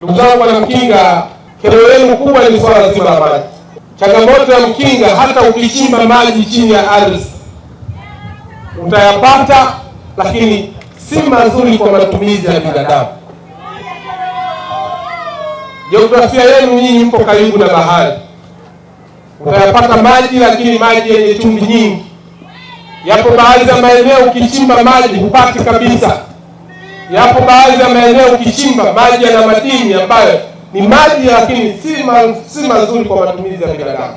Ndugu zangu wana Mkinga, kero yenu kubwa ni swala zima la maji. Changamoto ya Mkinga, hata ukichimba maji chini ya ardhi utayapata, lakini si mazuri kwa matumizi ya binadamu. Jiografia yenu nyinyi mpo karibu na bahari, utayapata maji, lakini maji yenye chumvi nyingi. Yapo baadhi ya maeneo ukichimba maji hupati kabisa. Yapo baadhi ya maeneo ukichimba maji yana madini ambayo ni maji lakini si mazuri kwa matumizi ya binadamu.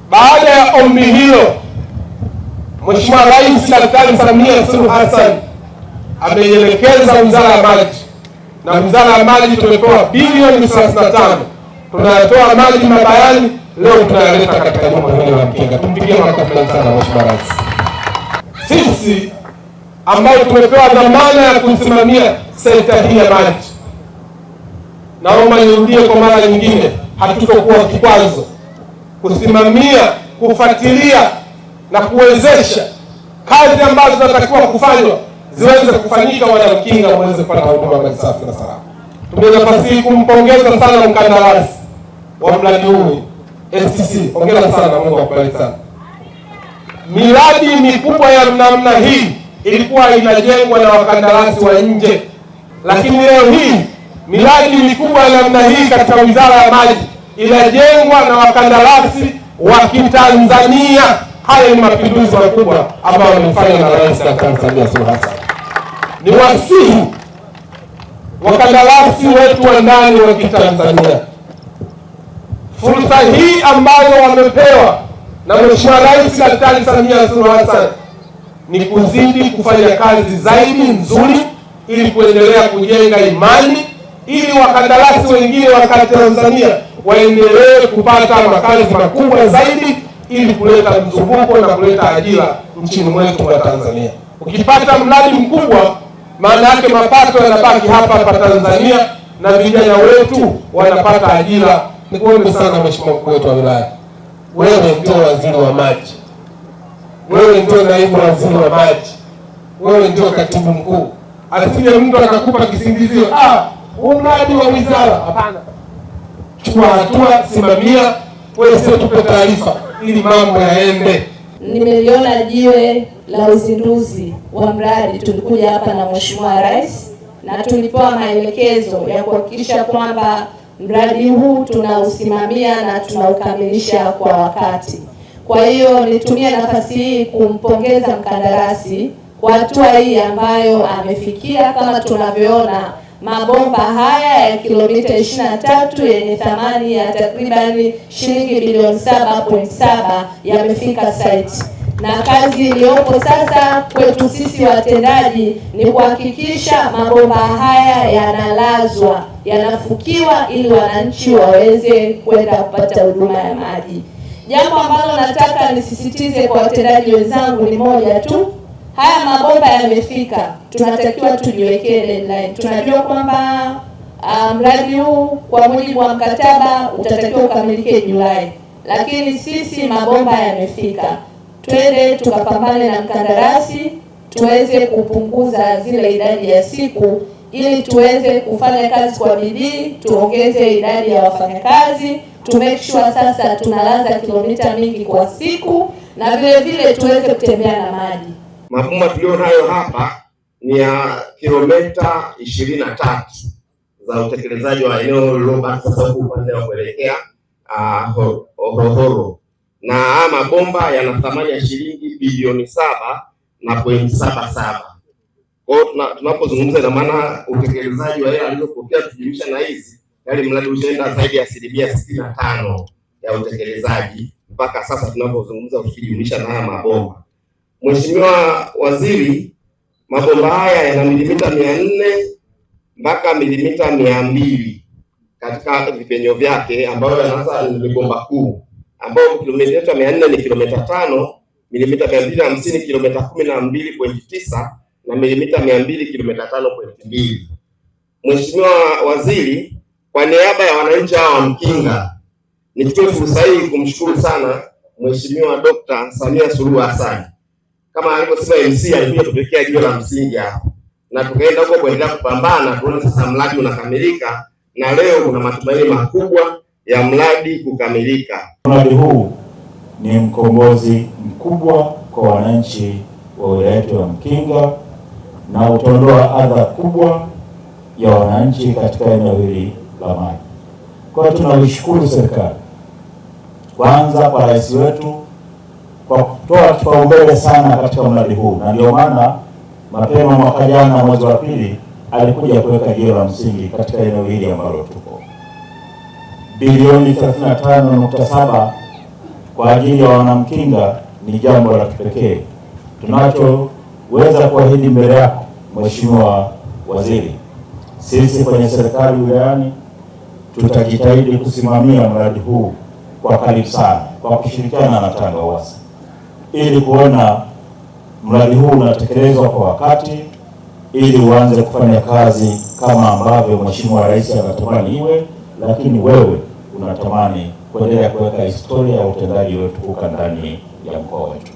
Baada ya ombi hilo, Mheshimiwa Rais Daktari Samia Suluhu Hassan ameielekeza Wizara ya Maji, na Wizara ya Maji tumepewa bilioni 35, tunayatoa maji Mabayani, leo tunayaleta katika jimbo hili la Mkinga. Tumpigie makofi mengi sana Mheshimiwa Rais. Sisi ambayo tumepewa dhamana ya kusimamia sekta hii ya maji, naomba nirudie kwa mara nyingine, hatutokuwa kikwazo kusimamia, kufuatilia na kuwezesha kazi ambazo zinatakiwa kufanywa ziweze kufanyika, wanamkinga waweze kupata huduma ya maji safi na salama. Tumie nafasi hii kumpongeza sana mkandarasi wa mradi huu STC, hongera sana, Mungu akubariki sana. Miradi mikubwa ya namna hii ilikuwa inajengwa na wakandarasi wa nje, lakini leo hii miradi mikubwa ya namna hii katika Wizara ya Maji inajengwa na wakandarasi wa Kitanzania. Haya ni mapinduzi makubwa ambayo wamefanya na Rais Daktari Samia Suluhu Hassan. Ni wasihi wakandarasi wetu wa ndani wa Kitanzania, fursa hii ambayo wamepewa na Mheshimiwa Rais Daktari Samia Suluhu Hassan ni kuzidi kufanya kazi zaidi nzuri, ili kuendelea kujenga imani, ili wakandarasi wengine wa Tanzania waendelee kupata makazi makubwa zaidi, ili kuleta mzunguko na kuleta ajira nchini mwetu wa Tanzania. Ukipata mradi mkubwa, maana yake mapato yanabaki hapa hapa Tanzania na vijana wetu wanapata ajira. Nikuombe sana Mheshimiwa mkuu wetu wa wilaya, wewe ndio waziri wa maji, wewe ndio naibu waziri wa maji, wewe ndio katibu mkuu. Asije mtu akakupa kisingizio, huu mradi wa wizara. Hapana, chukua hatua, simamia, wewe sio tupe taarifa ili mambo yaende. Nimeliona jiwe la uzinduzi wa mradi. Tulikuja hapa na Mheshimiwa Rais na tulipewa maelekezo ya kuhakikisha kwamba mradi huu tunausimamia na tunaukamilisha kwa wakati. Kwa hiyo nitumie nafasi hii kumpongeza mkandarasi kwa hatua hii ambayo amefikia. Kama tunavyoona mabomba haya ya kilomita 23 yenye thamani ya takribani shilingi bilioni 7.7 yamefika site, na kazi iliyopo sasa kwetu sisi watendaji ni kuhakikisha mabomba haya yanalazwa, yanafukiwa ili wananchi waweze kwenda kupata huduma ya maji. Jambo ambalo nataka nisisitize kwa watendaji wenzangu ni moja tu, haya mabomba yamefika, tunatakiwa tujiwekee deadline. Tunajua kwamba mradi huu kwa mujibu wa mkataba utatakiwa ukamilike Julai, lakini sisi mabomba yamefika, twende tukapambane na mkandarasi tuweze kupunguza zile idadi ya siku ili tuweze kufanya kazi kwa bidii, tuongeze idadi ya wafanyakazi, to make sure sasa tunalaza kilomita mingi kwa siku, na vile vile tuweze kutembea na maji. Mabomba tulio nayo hapa ni ya kilomita 23 za utekelezaji wa eneo lililobaki sasa huku upande wa kuelekea Horohoro, na haya mabomba yana thamani ya shilingi bilioni 7.77. Kwa hiyo tunapozungumza, ina maana utekelezaji wa hela alizopokea tukijumlisha na hizi, yaani mradi ushaenda zaidi ya 65% ya utekelezaji mpaka sasa tunapozungumza, ukijumlisha na haya mabomba. Mheshimiwa Waziri, mabomba haya yana milimita 400 mpaka milimita 200 katika vipenyo vyake, ambayo yanaanza ni bomba kuu ambayo kilomita 400 ni kilomita 5, milimita 250 kilomita 12.9 na milimita 200 kilomita 5.2. Mheshimiwa Waziri, kwa niaba ya wananchi hawa wa Mkinga nichukue fursa hii kumshukuru sana Mheshimiwa Dr. Samia Suluhu Hassan. Kama alivyosema MC, alikuja kutupelekea jiwe la msingi hapa. na tukaenda huko kuendelea kupambana tuone sasa mradi unakamilika, na leo kuna matumaini makubwa ya mradi kukamilika. Mradi huu ni mkombozi mkubwa kwa wananchi wa wilaya yetu ya Mkinga na utaondoa adha kubwa ya wananchi katika eneo hili la maji. Kwa hiyo tunaishukuru serikali kwanza kwa rais wetu kwa kutoa kipaumbele sana katika mradi huu, na ndio maana mapema mwaka jana mwezi wa pili alikuja kuweka jiwe la msingi katika eneo hili ambalo tuko. Bilioni 35.7 kwa ajili ya wanamkinga ni jambo la kipekee. Tunachoweza kuahidi mbele yako Mheshimiwa Waziri, sisi kwenye serikali wilayani tutajitahidi kusimamia mradi huu kwa karibu sana kwa kushirikiana na Tanga UWASA ili kuona mradi huu unatekelezwa kwa wakati ili uanze kufanya kazi kama ambavyo Mheshimiwa Rais anatamani iwe, lakini wewe unatamani kuendelea kuweka historia ya utendaji uliotukuka ndani ya mkoa wetu.